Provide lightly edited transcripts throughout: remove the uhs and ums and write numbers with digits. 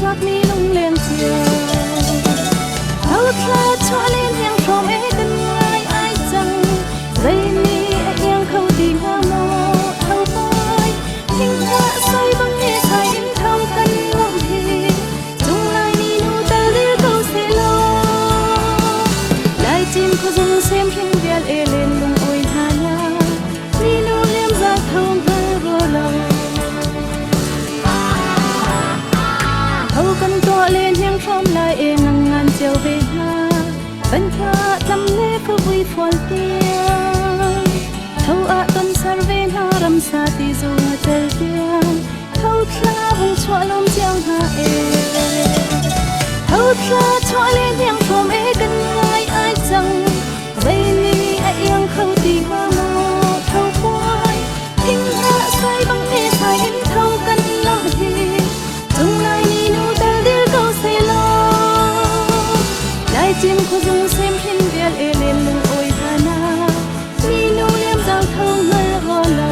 chuakmi lungleng cio. Tho thla chuah len iang hrawm e kan ngai ai cang. Zei nih a iang kho ti hnga maw tho pai. Thinghnah sai bang he sai in tho kan lawmh hi. Cung lai ni nu tal dir ko seh law. Lai cim khuazung sem hring vial e len lung oi hna na. Ni nu liam za tho hngal ro lo. Tho kan tuah le hniang hrawm lai e ngang ngan cio ve hna. Kan thla tlam le favui fual tiang. Tho ah ton ser ve hna ramsa ti zung a tel tiang. Tho thla vung chuah lawm cio hna e. Tho thla chuah le hniang hrawm e kan ngai ai cang. Zei nih a iang kho ti hnga maw tho puai. Thinghnah sai bang he sai in tho kan lamh hi. Cung lai ni nu tal dir ko seh law. Lai cim khuazung sem hrin vial e len lung oi hna na. Ni nu liam zau tho hngal rua lo.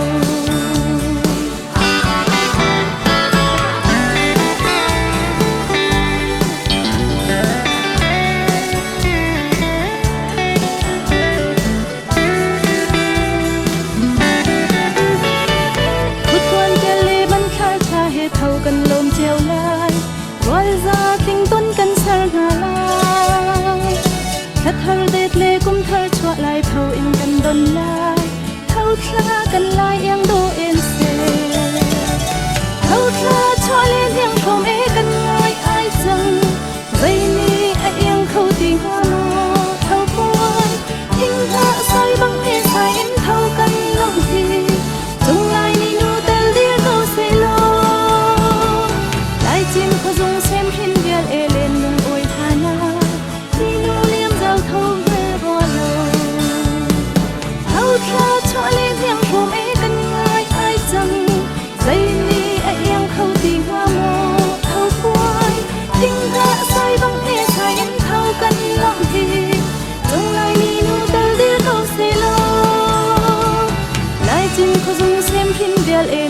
Kutkuan tel le banthlar tha he tho kan lawm cio lai. Rualza tling ton kan ser hna lai. Thla thar det le kum thar chuah lai tho in kan don lai. Tho thla kan lai iang do en se. Tho thla chuah le hniang hrawm e kan ngai ai cang. Zei nih a iang kho ti hnga maw tho puai. Thinghnah sai bang he sai in tho kan lawmh hi. Cung lai ni nu tel dir ko seh law. Lai cim khuazung sem hrin vial e len lung oi hna na. Ni nu liam zau tho ve rua lo. Tho thla chuah le hniang hrawm e kan ngai ai cang. Zei nih a iang kho ti hnga maw tho puai. Thinghnah sai bang he sai in tho kan lawmh hi. Cung lai ni nu tal dir ko seh law. Lai cim khuazung sem hrin vial e